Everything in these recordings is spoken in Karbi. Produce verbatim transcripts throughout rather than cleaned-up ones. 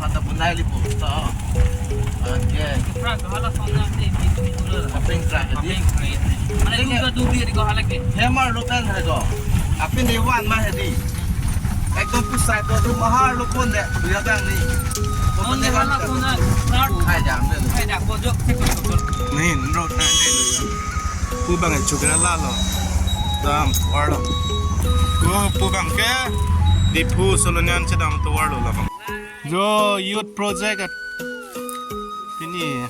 Mata punai lipo. To. Okay. Prak hala song na te, bit bit lo. Kapeng prak, di? Kapeng prak. Mane, dum ka dum di ko hala ke. Hammer lo pen hai ko. Apin di wan ma hai di. Ekdom pusai to tu mahar lo pon de. Dia bang ni. Oh, ne hala song na. Hai jam de. Hai jam ko jok se ko jok. Nin ro na de. Pu bang chukra la lo. Dam, war lo. Ko pu bang ke. Diphu Solonian chedam tovar lo labang. Jo youth project at pini.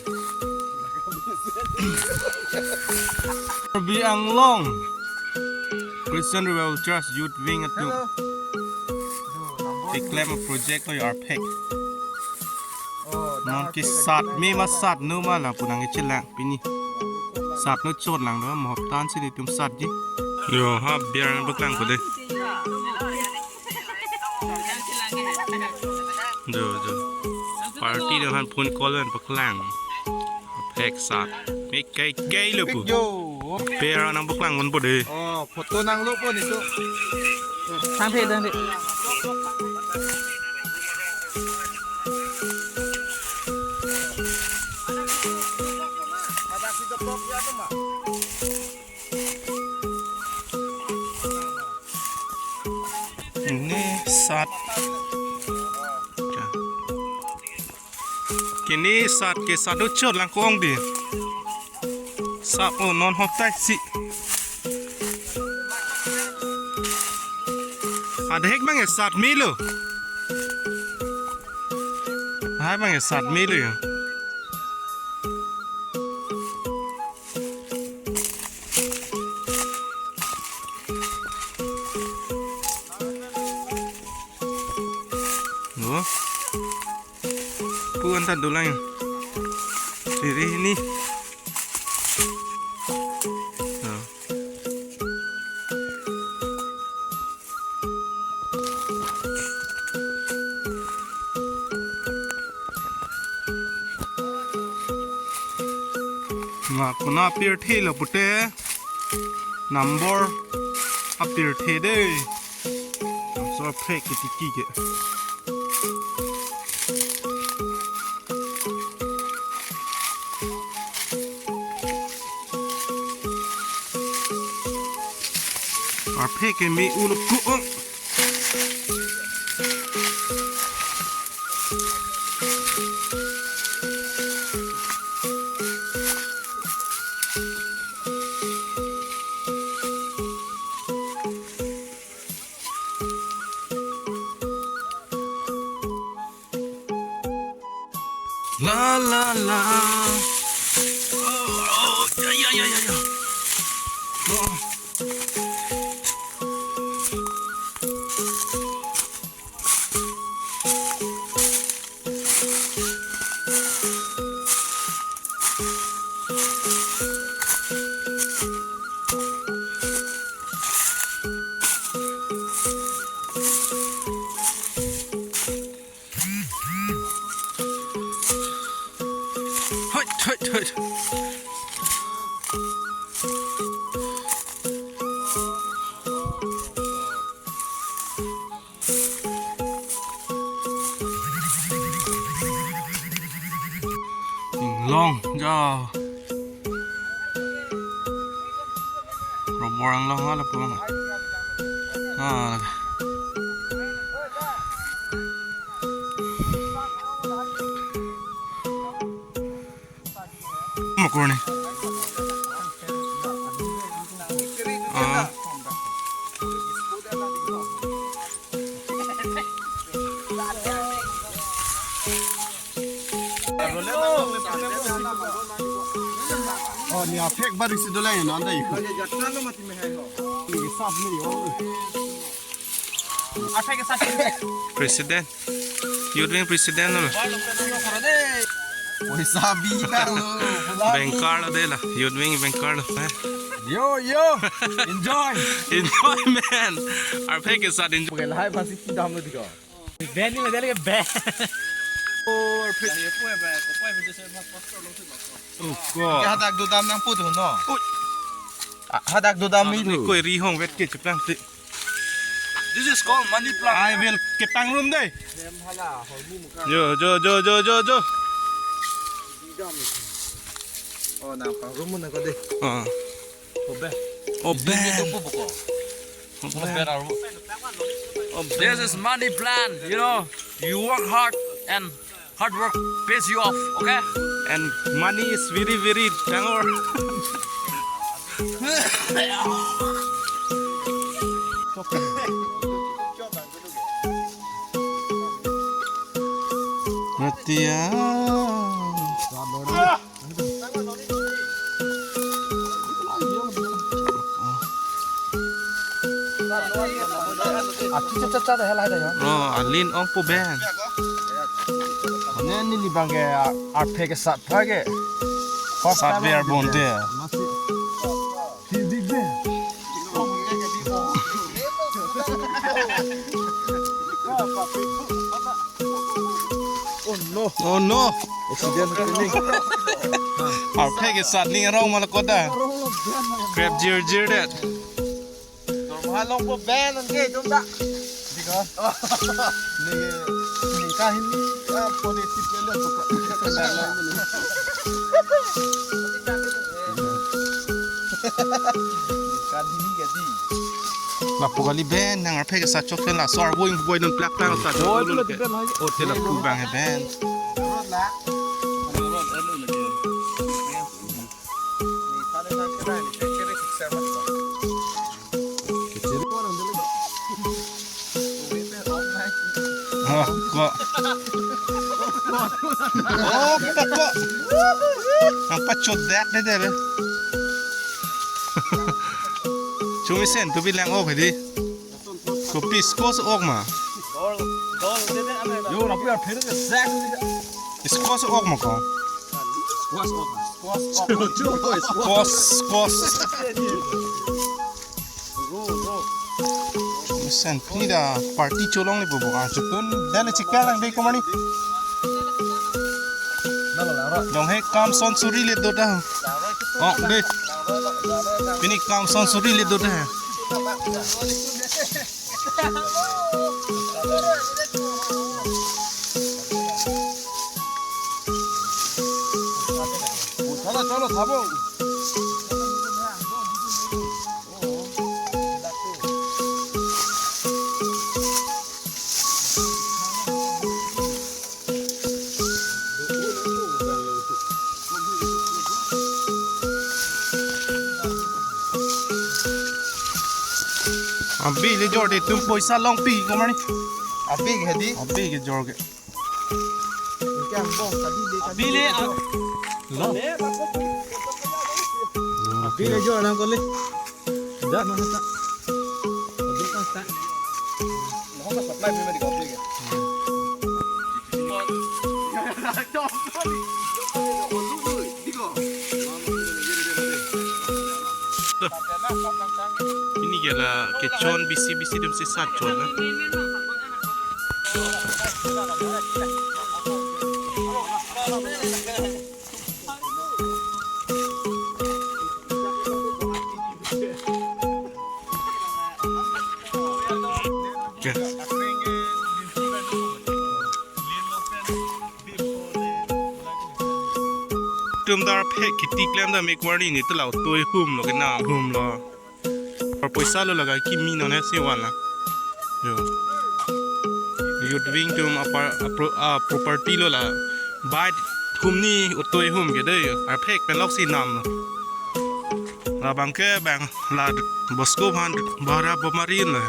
Karbi Anglong Christian Revival Church Youth Wing atum keklem project lo arphek. Non ke sat me ma sat nu ma lapu nangkechelang pini. Sat nu chot lang do mo tan si itum sat ji. Jo ha biar nangpaklang ko de. Jo, jo. Party do han phone call pen paklang. Phek sat. Mek kai kai lo pu. Jo. Pera nangpaklang pon po de. Oh, photo nanglo po ni to. Thang phe, thang phe. Ini sat. Kini sat ke sat do chot lang ko-ong di. Sat o non hop tai si. Adhek bang e sat me lo. Hai bang e sat me lo ya. Lo. Pu anta dolang. Siri ini. Lo. Ma kona pirthe lo pute number apirthe de. So phek ke tiki ke. Arphek ke me ulo ko. La la la. Oh, oh, ya, ya, ya, ya, ya. Oh. Hoi, hoi, hoi. Inglong, ja. Robor inglong hala pulong. Ah. Makur ni. Ah. Oh, ni aphek baru si dolai na anda ikut. Ni sab ni, oh. President. Youth Wing President lo. Poisa bidang lo. Bengkar lo de la. Youth Wing bengkar lo. Eh. Yo, yo. Enjoy. Enjoyment. Arphek ke sat enjoy. Bukan lahai masih tidak lo diko. Ben ni lah dia lagi ben. Oh, arphek. Oh, ko. Hadak dodam nangpu tu no. Ui. Ah, hadak dodam ni tu. Koi rihong vet ke cheplang ti. This is called money plant. I will ketang room dei. Yo, jo, jo, jo, jo, jo. Oh, na, pang room na ko dei. Ah. Obe. Obe. Obe. This is money plant, you know. You work hard and hard work pays you off, okay? And money is very, very dangor. Matia. Achu cha cha cha da helai da ya. Oh, alin ong po ben. Ane neli bang ke arphe kesat pha ke. Sat ber bonte. Masi. Oh no. Oh no. Accident happening. Arphe kesat ning arong malakoda. Krep jir jir det. Normal long po ben ang ke tum ta. Diko. Ni ni kahin ni. Ah, positive le le to. Kan hini ke di. Lapu kali ben, nang arphe kesat chok pen laso arvo ingvoi non plak tang ta. Oh, itu lagi ben lagi. Oh, te lapu bang he ben. Oh, ko. Oh, kita ko. Ang pachot dak de de. Chumi sen tu bilang oh, hedi. Kopi squash ok ma? Yo, na puya phere ke sak. Squash ok ma ko? Squash ok. Squash ok. Squash, squash. Mesen pida party cholong le bobo. Ah, chutun. Dale chikang lang dei komani. Dong he kam son suri le do da. Oh, dei. Pini kam son suri le do da. Chalo, chalo, thabo. Abi le jor de tum poisa longpi komani. Abi ke di? Abi ke jor ke. Abi le, ah. Lo. Abi le jor nang kole. Dah, mana tak? Abi tak tak. Nah, apa supply memang di kopi ke? Ini gala kechon bisi bisi dem si sat chon na. Tum dar phek kiti klem da mek warni ni tu la utoi hum lo kena hum lo. Par poisa lo laga kimi non he si wan la. Yo. Youth wing tum apar, apro-, ah, property lo la. Bai hum ni utoi hum ke dei. Arphek pen lok si nam lo. Labang ke bang la Bosco phan bara bomari lo.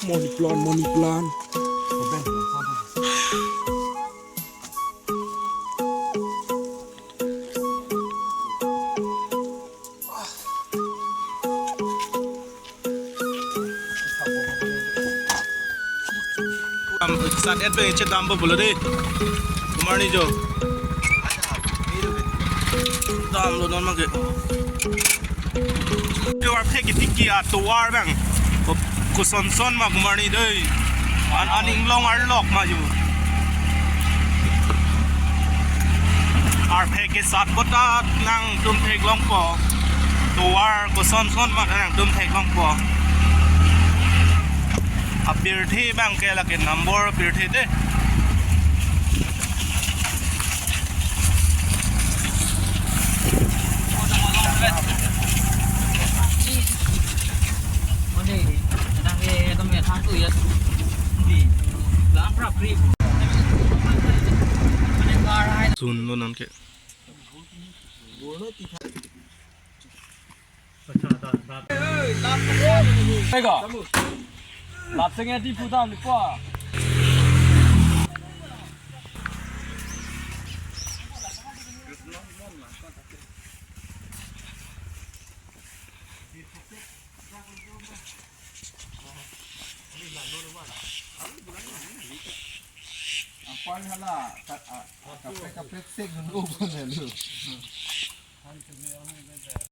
Money plant, money plant. Am, sat et pe che dam ba bula de. Kumar ni jo. Dam lo non ma ke. Yo arphek kiti ki atovar bang. Ko, koson son ma kumar ni dei. An, an inglong arlok ma jo. Phek kesat botat nangtum theklongpo. Tovar kosonson ma nangtum theklongpo. Apirthe abang ke lake number apirthe de. Sunlo nonke. Ego. Lapseng ya di putam lipo. Apar hala ka, a, kaprek kaprek sek nunggu pun lalu.